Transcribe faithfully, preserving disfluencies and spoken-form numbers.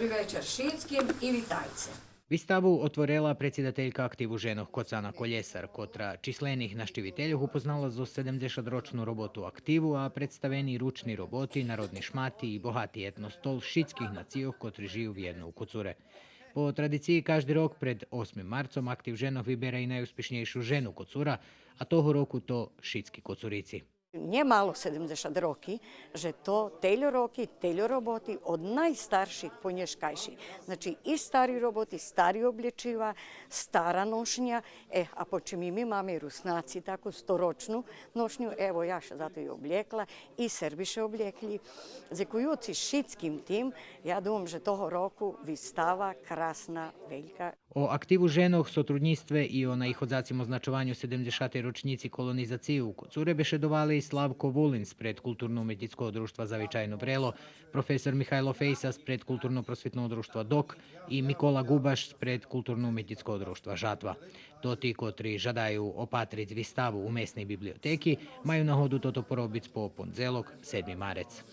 Добри вечар шицким и витайце. Виставу отворела предсидателька Активу женох Коцана Колєсар, котра числених нащивительох упознала зоз седемдзешатрочну роботу Активу, а представени ручни роботи, народни шмати и богати етнос стол шицких нацийох котри жию вєдно у Коцуре. По традициї кажди рок пред осмим марцом Актив женох вибера и найуспишнєйшу жену Коцура, а того року то шицки Коцурици. Нє мало седемдзешат роки, же то тельо роки, тельо роботи, од найстарших по нєшкайши. Значи, и стари роботи, стари облєчива, стара ношня, е, а почим и ми маме Руснаци таку сторочну ношню, ево, я ше зато и облєкла, и Серби ше облєкли. Дзекуюци шицким тим, я думам же того року вистава красна, велька. О Активу женох, сотруднїцтве и о наиходзацим означованю седемдзешатей рочнїци колонизациї у Коцуре бешедовали Славко Вулин спред Културно-уметнїцкого дружтва Завичайно брело, професор Михайло Фейса спред Културно-просвитного дружтва Док и Микола Губаш спред Културно-уметнїцкого дружтва Жатва. Тоти котри жадаю опатриц виставу у месней библиотеки, маю нагоду тото поробиц по пондзелок, седми марец.